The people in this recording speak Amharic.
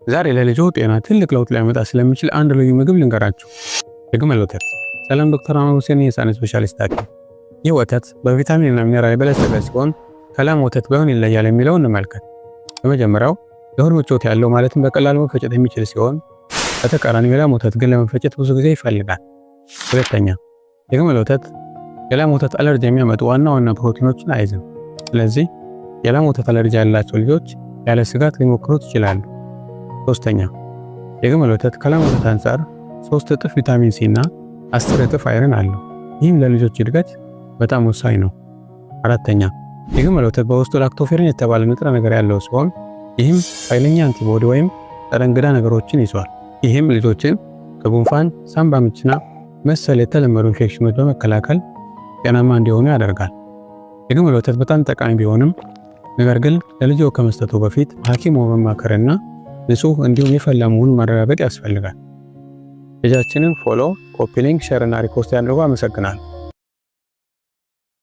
ዛሬ ለልጆ ጤና ትልቅ ለውጥ ሊያመጣ ስለሚችል አንድ ልዩ ምግብ ልንገራችሁ፣ የግመል ወተት። ሰላም፣ ዶክተር አማን ሁሴን የህፃናት ስፔሻሊስት ሐኪም። ይህ ወተት በቪታሚን እና ሚነራል የበለጸገ ሲሆን ከላም ወተት በምን ይለያል የሚለው እንመልከት። በመጀመሪያው ለሆድ ምቾት ያለው፣ ማለትም በቀላሉ መፈጨት የሚችል ሲሆን በተቃራኒው የላም ወተት ግን ለመፈጨት ብዙ ጊዜ ይፈልጋል። ሁለተኛ፣ የግመል ወተት የላም ወተት አለርጂ የሚያመጡ ዋና ዋና ፕሮቲኖችን አይዝም። ስለዚህ የላም ወተት አለርጂ ያላቸው ልጆች ያለ ስጋት ሊሞክሩት ይችላሉ። ሶስተኛ፣ የግመል ወተት ከላም ወተት አንጻር 3 እጥፍ ቪታሚን ሲ እና 10 እጥፍ iron አለው። ይህም ለልጆች እድገት በጣም ወሳኝ ነው። አራተኛ፣ የግመል ወተት በውስጡ lactoferrin የተባለ ንጥረ ነገር ያለው ሲሆን ይህም ኃይለኛ antibody ወይም ጸረ እንግዳ ነገሮችን ይዟል። ይህም ልጆችን ከጉንፋን፣ ሳምባ ምችና መሰል የተለመዱ ኢንፌክሽኖች በመከላከል ጤናማ እንዲሆኑ ያደርጋል። የግመል ወተት በጣም ጠቃሚ ቢሆንም ነገር ግን ለልጆ ከመስጠቱ በፊት ሐኪም መማከርና ንጹህ እንዲሁም የፈላ መሆኑን ማረጋገጥ ያስፈልጋል። ፔጃችንን follow፣ copy link፣ share እና repost ያድርጉ። አመሰግናለሁ።